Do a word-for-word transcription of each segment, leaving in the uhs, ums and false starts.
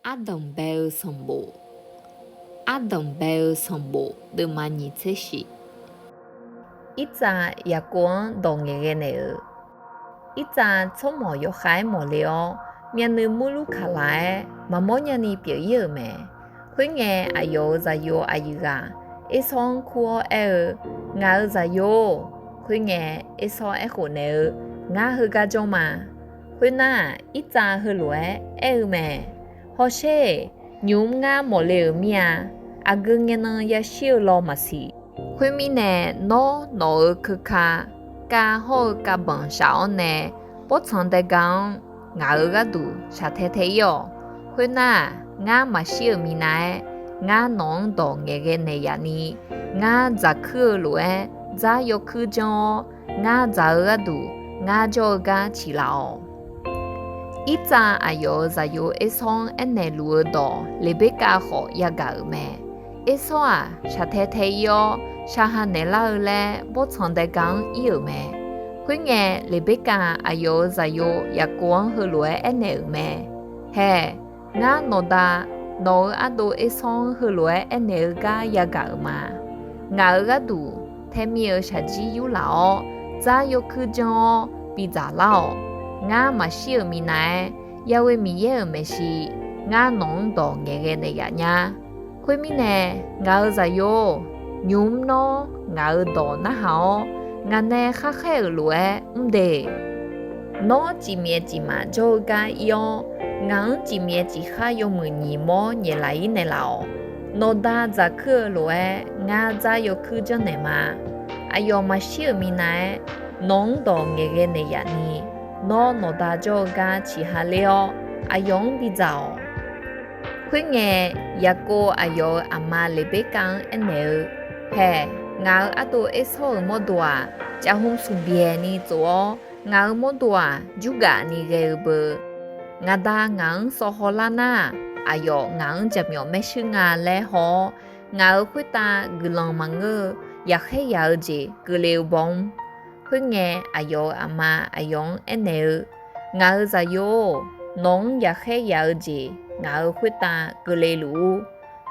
Ardanq bae-eu sanqbof. Ardanq bae-eu sanqbof deuvma nyiq tser shif. Irtsav Yaqkov-anr dawq ngaeqghae naeq-euq. Irtsav tsawrmawq yawkhav-aer mawqle-awr, myavnuiv murlur kaq laf-aer maqmawr nyani pyeuf ir-euq mae. Khoerngae, aqyawf-euq zaqyo aqyuif ghaq Ersawr-anr kur-awr aer-eu, Ngaq-euq zaqyo-or. Khoerngae, Ersawr aerkhof naeq-eu, Ngar heugar jawr ma. Khoernar-aq, Irtsav heulof-aer aer-eu mae. Hawsher-eq, nymq-mr ngar mawqle-euq mir-a. Aqgeu ngae nan yashir-eu law maqsiq. Khoermirnae, nawr nawq-euq keuka, kav hawr-eu kav banq shaf-awr nae, bawrtsanq daega-anr ngaq-euq gharduq shaqtae tae ir-awq. Khoernar-aq, ngar maqshir-euq minav-aer, ngar nawq-anr dawq ngaeqghae naeq yaf ni, ngar dzaqkuir-eu lof-aer dzar yawkuir janr-awr, ngar dzaq-eu gharduq ngar jawr-eu gar ciqlaf-awq. Irtsav aqyawf-euq zaqyo Ersawr-anr aernaeq luf-eu dawq Leqberkav khawf yagaq-euq mae. Ersawr-aq, shaqtae tae ir-awr, shaqha naeqlar-eu laer bawrtsanq daega-anr ir-euq mae. Khoerngae, Leqberkav aqyawf-euq zaqyo Yaqkov-anr heulof-aer aernaeq-euq mae. Haeq, ngar nawqda, nawq-euq ardov Ersawr-anr heulof-aer aernaeq-eu gar yagaq-euq ma. Ngaq-euq gharduq tae mir-eu shaqjir yurlaf-awr, dzar yawkuir janr-awr bidzaq lar-awq. Ngar maqshir-euq minav-aer, Ya'ghoe Miqyaer-euq maeqshi, ngar nawq-anr dawq ngaeqghae naeq yaf nya. Khoermirnae, ngaq-euq zaqyo-or, nymq-mr nawr ngaq-euq dawq narhaq-awr, ngaq nae kharkhaer-euq lof-aer mr de. Nawr cifmyaef cifmaf jawr-eu gar ir-awr, ngaq-anr cifmyaef cifkhar yawmuiq nyiq mawr nyaeqlaf ir naeqlaf-awq. Nawqda dzaqkuir-eu lof-aer ngar dzar yawkuir janrnaeq ma. Aqyawf maqshir-euq minav-aer, nawq-anr dawq ngaeqghae naeq yaf ni, nawr nawqda jawr-eu gar ciqha ler-awr, aqyawf-anr bidzaq-awq. Khoerngae, Yaqkov aqyawf-euq aqma Leqberkav-anr aernaeq-eu, Haeq, ngaq-euq ardov Ersawr-euq mawrdo-aq, caqhmq smq byaeq ni tsof-awr, ngaq-euq mawrdo-aq, jurgaf ni ghae-eu beu. Ngaq da ngaq-anr sawv haw lar nar, aqyawf ngaq-anr jaqmyawf maershuir nga laer haw-awr, ngaq-euq khoertav guiqlanq maqngeur-eu yaqkhaer yaq-eu jeq keuvle-eu baw mr. Khoerngae, aqyawf-euq aqma aqyawf-anr aernaeq-eu, Ngaq-euq zaqyo-or, nawq-anr yaqkhaer yaq-eu jeq ngaq-euq khoertav keuvle luf-ur.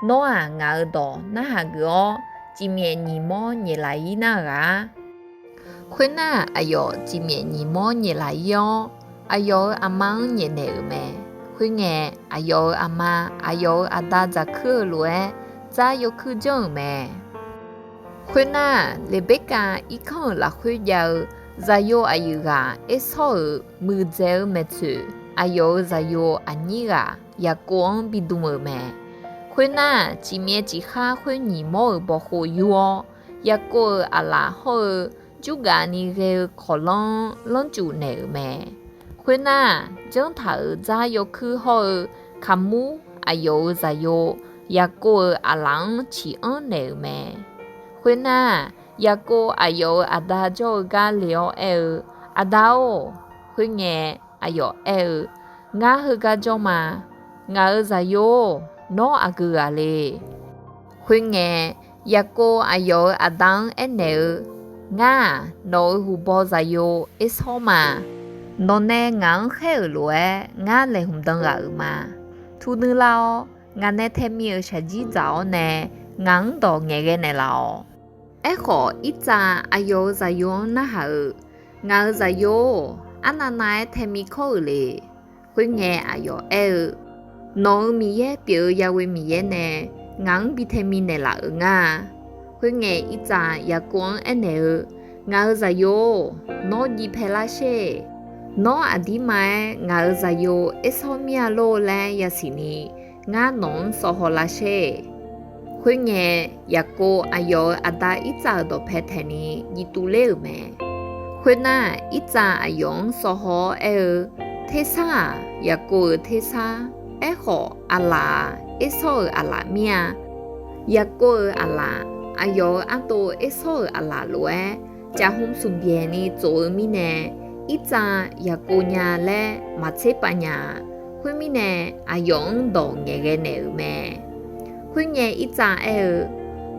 Nawr-aq, ngaq-euq dawq narhaq geuf-awr, cifmyaef nyiq mawr nyaeqlaf ir nar-eu ghaq-ar. Khoernar, aqyawf cifmyaef nyiq mawr nyaeqlaf ir-awr, aqyawf-euq aqma-anr nyaefnaeq-euq mae. Khoerngae, aqyawf-euq aqma aqyawf-euq aqda dzaqkuir-eu lof-aer dzar yawkuir janr-euq mae. Khoernar, Leqberkav irkanr-euq lafkhoer jav-eu zaqyo aqyuif ghaq Ersawr-euq muiqdzaeq-eu maeqtsoeq aqyawf-euq zaqyo aqnyir ghaq Yaqkov-anr bidm-euq mae. Khoernar, cifmyaef cifkhar khoer nyiq mawr-euq bawqkhof yur-awr, Yaqkov-euq aqlaf hawr-eu jurgaf ni ghae-eu kawqlanr-anr lanrcuf naeq-euq mae. Khoernar, janrtaq-euq dzar yawkuir hawr-eu kaqmur aqyawf-euq zaqyo Yaqkov-euq aqlaf-anr ciq anr naeq-euq mae. Khoernar, Yaqkov aqyawf-euq aqda jawr-eu gar le-awr aer-eu, Aqda-or. Khoerngae, aqyawf aer-eu, Ngar heugar jawr ma. Ngaq-euq zaqyo-or, nawr aqgeu ghaq le. Khoerngae, Yaqkov aqyawf-euq aqda-anr aernaeq-eu, Ngar-aq, nawq-euq huqbaw zaqyo Ersawr ma. Nawqnae ngaq-anr khaer-euq lof-aer ngar laeqhmq dan ghaq-euq ma. Tuvnuiv lar-awr, ngaq nae tae mir-euq shaqjir dzaq-awr nae, ngaq-anr dawq ngaeqghae naeqlaf-awq. Aerkhawf, Irtsav aqyawf-euq zaqyo-anr narhaq-euq, Ngaq-euq zaqyo-or, arnavnav-aer tae mir kawr-euq le. Khoerngae, aqyawf aer-eu, Nawq-euq Miqyaer pyeuf-eu Ya'ghoe Miqyaer nae ngaq-anr bi tae mir naeqlaf-euq ngar-a. Khoerngae, Irtsav Yaqkov-anr aernaeq-eu, Ngaq-euq zaqyo-or, nawr jiv pae lar sher. Nawr aqdirma-aer ngaq-euq zaqyo Ersawr mir-a lor laer yasiq ni, ngar nawq-anr sawv haw lar sher. Khoerngae, Yaqkov aqyawf-euq aqda Irtsav-euq dawqpae taeq ni jiv tuv ler-euq mae. Khoernar, Irtsav aqyawf-anr sawv haw-awr aer-eu, Tersar-aq, Yaqkov-euq tersar, aerkhawf, aqlaf-aq, Ersawr-euq aqlaf mir-a. Yaqkov-euq aqlaf, aqyawf-euq ardov Ersawr-euq aqlaf lof-aer, caqhmq smq byaeq ni tsof-eu mirnae, Irtsav Yaqkov nya laer maqtser pav nya-a. Khoermirnae, aqyawf-anr dawq ngaeqghae naeq-euq mae. Khoerngae, Irtsav aer-eu,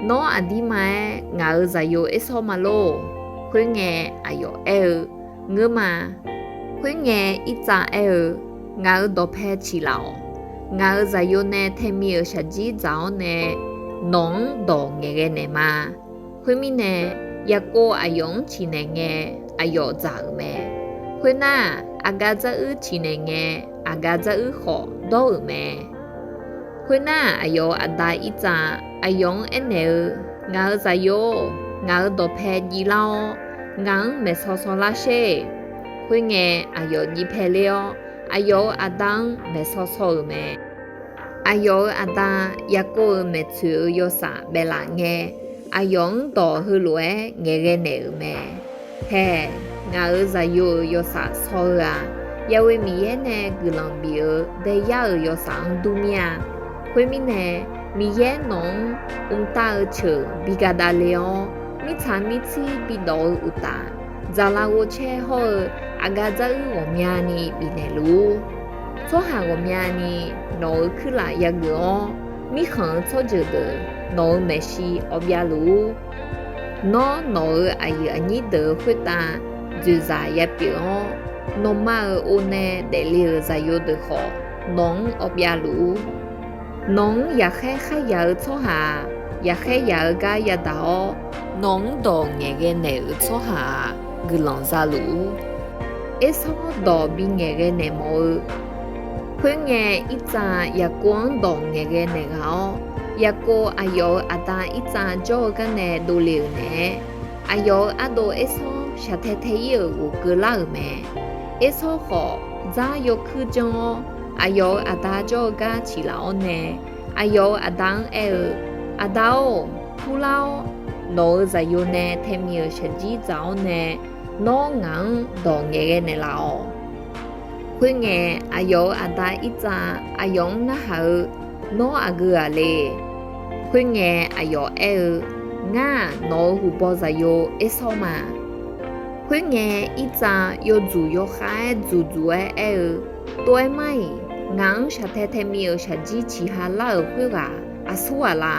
Nawr aqdirma-aer ngaq-euq zaqyo Ersawr ma lor? Khoerngae, aqyawf aer-eu, Ngeur ma. Khoerngae, Irtsav aer-eu, Ngaq-euq dawqpae ciq laf-awq. Ngaq-euq zaqyo nae taemi-euq shaqjir dzaq-awr nae, nawq-anr dawq ngaeqghae naeq ma. Khoermirnae, Yaqkov aqyawf-anr ciqnaeq ngae, aqyawf dzaq-euq mae. Khoernar, aqgaf dzaruir ciqnaeq ngae, aqgaf dzaruir khawf dawr-euq mae. Khoernar, aqyawf-euq aqda Irtsav aqyawf-anr aernaeq-eu, Ngaq-euq zaqyo-or, ngaq-euq dawqpae jiv lar-awr, ngaq-anr maeqsaw saw lar sher. Khoerngae, aqyawf jiv pae ler-awr, aqyawf-euq aqda-anr maeqsaw saw-euq mae. Aqyawf-euq aqda Yaqkov-euq maeqtsoeq-eu yawsaf baeflaf ngae, aqyawf-anr dawq heulof-aer ngaeqghae naeq-euq mae. Haeq, ngaq-euq zaqyo-euq yawsaf saw-eu-aq, Yahweh Miqyaer nae guiqlanq bif-euq daeyar-euq yawsaf-anr dur mir-a. Khoermirnae, Miqyaer nawq-anr mqtav-eu ceuq bi gadav le-awr, mirtsaq mirtsir bidawq-eu uqtaf, dzaqlar ghovcaer hawr-eu aqgaf dzaruir ghawqmyani bifnaeq luf-ur. Tsawrhaq ghawqmyani nawq-euq kuirlaf yageuf-awr, mirkhanq-euq tsawrjeuq deuq nawq-euq maeqshi awv byav luf-ur. Nawr, nawq-euq aqyuif aqnyir deuq-euq khoertav dzoeqzaq yapyeuf-awr, nawqma-euq o nae daefle-euq zaqyo deuq khawf, nawq-anr awv byav luf-ur. Nawq-anr yaqkhaer kharya-eu tsawrhaq-aq, yaqkhaer yaq-eu gar yadaq-awr, nawq-anr dawq ngaeqghae naeq-euq tsawrhaq-aq, guiqlanq za luf-ur. Ersawr dawq bi ngaeqghae naeq mawf-eu. Khoerngae, Irtsav Yaqkov-anr dawq ngaeqghae naeq ghaq-awr, Yaqkov aqyawf-euq aqda Irtsav jawr-eu gar nae dovle-euq naeq-aer, aqyawf-euq ardov Ersawr shaqtae tae-ir-euq ghofkeuv lar-euq mae. Ersawr khawf, dzar yawkuir janr-awr, aqyawf-euq aqda jawr-eu gar ciqlaf-awr nae, aqyawf-euq aqda-anr aer-eu, Aqda-or, turlar-awr, nawq-euq zaqyo nae taemi-euq shaqjir dzaq-awr nae, nawr ngaq-anr dawq ngaeqghae naeqlaf-awq. Khoerngae, aqyawf-euq aqda Irtsav aqyawf-anr narhaq-eu, Nawr aqgeu ghaq le? Khoerngae, aqyawf aer-eu, Ngar-aq, nawq-euq huqbaw zaqyo Ersawr ma. Khoerngae, Irtsav yawdzuq yawkhav-aer dzuqdzuq-aer aer-eu, Tov-aer mar-iq, ngaq-anr shaqtae taemi-euq shaqjir ciqha lar-euq khoerghaq aqsur ghaq la?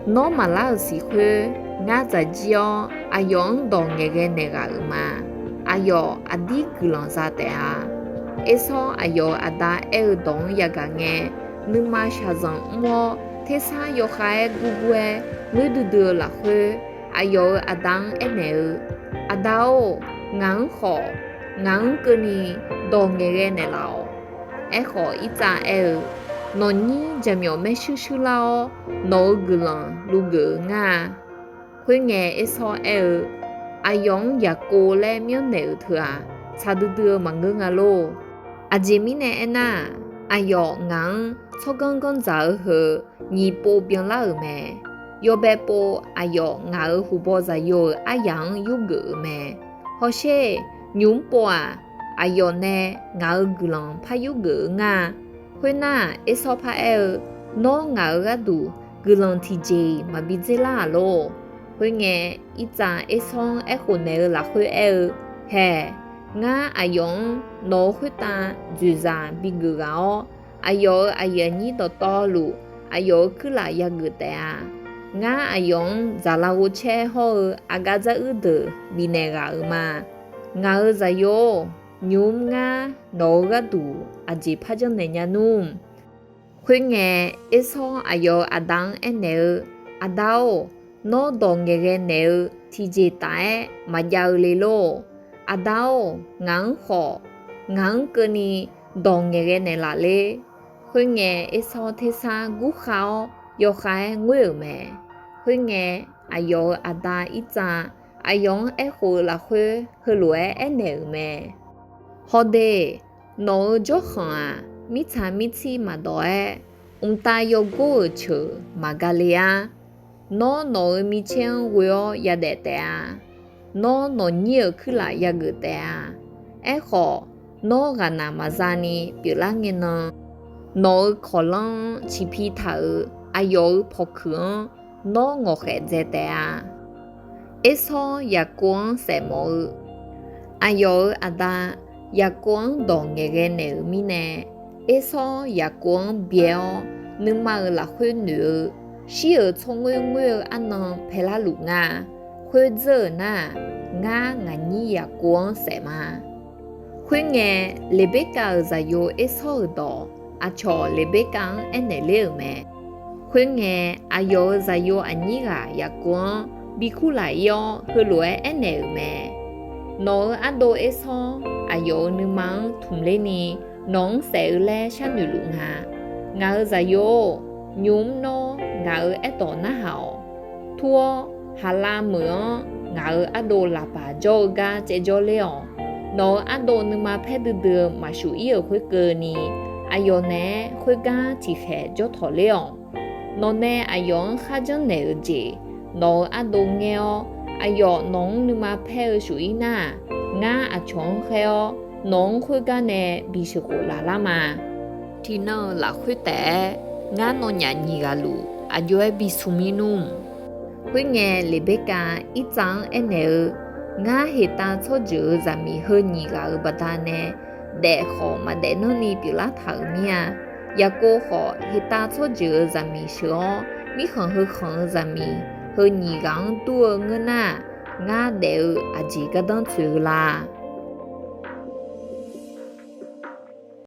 Nawr maqlar-euq siq khoer, ngar dzaq jir-awr aqyawf-anr dawq ngaeqghae naeq ghaq-euq ma. Aqyawf aqdir guiqlanq za taef-a. Ersawr aqyawf-euq aqda aer-eu dawq-anr yagaq ngae, nuima shaqzanq mr-awr tersar yawkhav-aer gurgur-aer ngoer duidui-eu lafkhoer, aqyawf-euq aqda-anr aernaeq-eu, Aqda-or, ngaq-anr khawf, ngaq-anr keuvni dawq ngaeqghae naeqlaf-awq. Aerkhawf, Irtsav aer-eu, Nawqnyir jaqmyawf maershuir shuir lar-awr, nawq-euq guiqlanq luv geuf-eu ngar-a. Khoerngae, Ersawr aer-eu, Aqyawf-anr Yaqkov laer myanrnaeq-euq teu-aq, tsaq duidui-eu maqngeur nga lor. Aqjeq mirnae aernar-aq, aqyawf ngaq-anr tsawrganr ganr dzaq-eu heu nyiq pov byanlar-euq mae. Yawbae pov aqyawf ngaq-euq huqbaw zaqyo-euq aryaq-anr yurgeuf-euq mae. Hawsher, nymq-mr pov-aq, aqyawf nae ngaq-euq guiqlanq par yurgeuf-eu ngar-a. Khoernar-aq, Ersawr paraer-eu, Nawr ngaq-euq gharduq guiqlanq tiqjeq-iq maqbi dzerlar-aq lor. Khoerngae, Irtsav Ersawr-anr aerkhof naeq-eu lafkhoer aer-eu, Haeq, ngar aqyawf-anr nawq-euq khoertav dzoeqzaq bigeuf ghaq-awr, aqyawf-euq aqyuif aqnyir dawqtawvluf aqyawf-euq kuirlaf yageuf taef-a. Ngar aqyawf-anr dzaqlar ghovcaer hawr-eu aqgaf dzaruir deuq bifnaeq ghaq-euq ma. Ngaq-euq zaqyo-or, nymq-mr ngar nawq-euq gharduq aqjeq par janrnaeq nya nmr? Khoerngae, Ersawr aqyawf-euq aqda-anr aernaeq-eu, Aqda-or, nawr dawq ngaeqghae naeq-eu tiqjeq taf-aer maqjav-eu le lor. Aqda-or, ngaq-anr khawf, ngaq-anr keuvni dawq ngaeqghae naeqlaf ler. Khoerngae, Ersawr tersar gurkhav-awr yawkhav-aer ngoer-euq mae. Khoerngae, aqyawf-euq aqda Irtsav aqyawf-anr aerkhof-eu lafkhoer heulof-aer aernaeq-euq mae. Hawde, nawq-euq jawrkhanq-aq, mirtsaq mirtsir maqdawq-aer, mqtav yawgor-euq ceuq maqgale-ar. Nawr nawq-euq micaer-anr ghoe-awr yadaef taef-a. Nawr nawqnyir-euq kuirlaf yageuf taef-a. Aerkhawf, nawr ghaqnaq maqza ni pyeuflar ngae nan, nawq-euq kawqlanr-anr ciqpi taq-euq aqyawf-euq pawqkuiq-anr nawr ngawqkhaef dzae taef-a. Ersawr Yaqkov-anr saefmawf-eu. Aqyawf-euq aqda Yaqkov-anr dawq ngaeqghae naeq-euq mirnae, Ersawr Yaqkov-anr byae-awr, nuima-euq lafkhoer noeq-eu, shir-euq tsawrngoer ngoer-eu arnan paelar luf nga. Khoer dzeur-euq nar-aq, ngar ngaqnyir Yaqkov-anr saef ma. Khoerngae, Leqberkav-euq zaqyo Ersawr-euq dawq aqcawq Leqberkav-anr aernaeq ler-euq mae. Khoerngae, aqyawf-euq zaqyo aqnyir ghaq Yaqkov-anr bi kurlaq-ir-awr, heulof-aer aernaeq-euq mae. Nawq-euq ardov ersawr aqyawf-euq nuima-anr tmq lerni, nawq-anr saef-eu laer sharnoeq luf nga. Ngaq-euq zaqyo-or, nymq-mr nawr ngaq-euq aerdawq narhaq-awq. Tur-awr, haqlav meuq-anr ngaq-euq ardov laqbaq jawr-eu gar caevjawr ler-awq. Nawq-euq ardov nuima paer duidui-eu maqshuq-ir-euq khoerkeuvni, aqyawf naeq-aer khoergar tiqkhaeq jawr tawq ler-awq. Nawqnae aqyawf-anr kharjanr naeq-euq jeq, nawq-euq ardov ngaer-awr, aqyawf nawq-anr nuima paer-eu shuf-ir nar-aq, ngar aqcawq-anr khaer-awr, nawq-anr khoergar nae bi sheuqkhof laf lar ma. Tiqnan-euq lafkhoer taef-aer, ngar nawnyaf nyiq ghaq luf aqjox-aer bi smq-ir nmr. Khoerngae, Leqberkav Irtsav-anr aernaeq-eu, Ngar heqtav tsawrjeuq-euq zaqmiq heu nyiq ghaq-euq baqdanae, daef khawf maqdaef nanrni pyeuflar taq-euq mir-a. Yaqkov khawf, heqtav tsawrjeuq-euq zaqmiq sheuq-awr, mirkhanq heu khanq-eu zaqmiq heu nyiq ghaq-anr dur-eu ngeur nar-aq, ngar daef-eu aqjeq gardanr tsoeq-eu la?